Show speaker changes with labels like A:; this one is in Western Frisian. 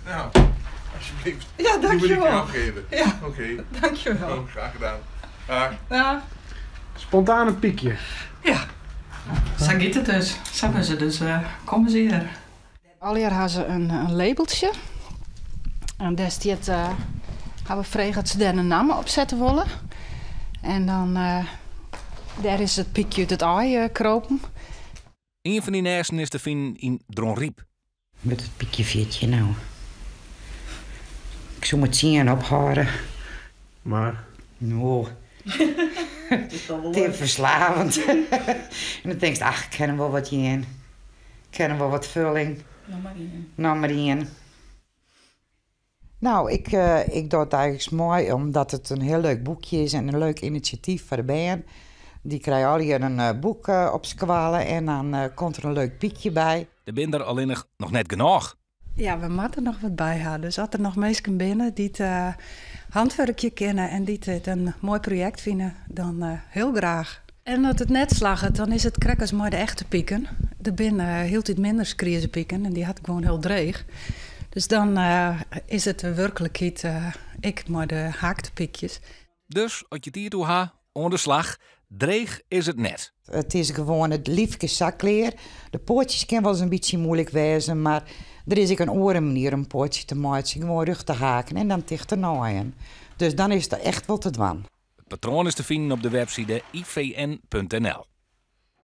A: Nou, alsjeblieft.
B: Ja,
A: Die moet ik
B: dankjewel.
A: jou geven.
B: Ja.
A: Oké.
B: Dankjewel.
A: Oh, graag gedaan. Dag.
B: Dag.
C: Spontaan in pykje.
B: Ja, sa giet it dus. Sa wurde se dus komme se hjir. Allegear ha se in labeltsje. En dêr stiet, ha we frege oft se dêr in namme op sette wolle. En dan, dêr is it pykje út it aai kropen.
D: Ien fan dy nêsten is te finen yn Dronryp.
E: Wurdt it pykje 14 no. Ik soe mei tsien ophâlde.
C: Mar?
E: No. It is ferslaavjend. En dan tinkst, ach, ik kin him wol wat jaan. Ik kin him wol wat fulling.
F: Noch mar ien.
E: Noch mar ien. Nou, ik, ik doch it eigentlik mei omdat it in hiel leuk boekje is en in leuk inisjatyf foar de bern. Dy krije allegear in boek op skoalle en dan komt der in leuk pykje by.
D: Der binne der allinnich noch net genôch.
B: Ja, we moatte noch wat by ha. Dus as der noch minsken binne dy't hantwurkje kinne en dy't dit in moai projekt fine, dan hiel graach. En as it net slagget, dan is it krekt as mei de echte piken. Der binne hieltyd minder skriezepiken en dy ha it gewoan hiel dreech. Dus dan is it de wurklikheid ek mei de haakte pykjes.
D: Dus as je tiid oer ha, oan de slach. Dreech is it net.
E: It is gewoan it lyfke sa klear. De poatsjes kin wolris in bytsje muoilik wêze, mar der is ek in oare manier om in poatsje te meitsjen. Gewoan rjochte haken en dan tichte naaien. Dus dan is it echt wol te dwaan.
D: It patroan is te finen op de webside ivn.nl.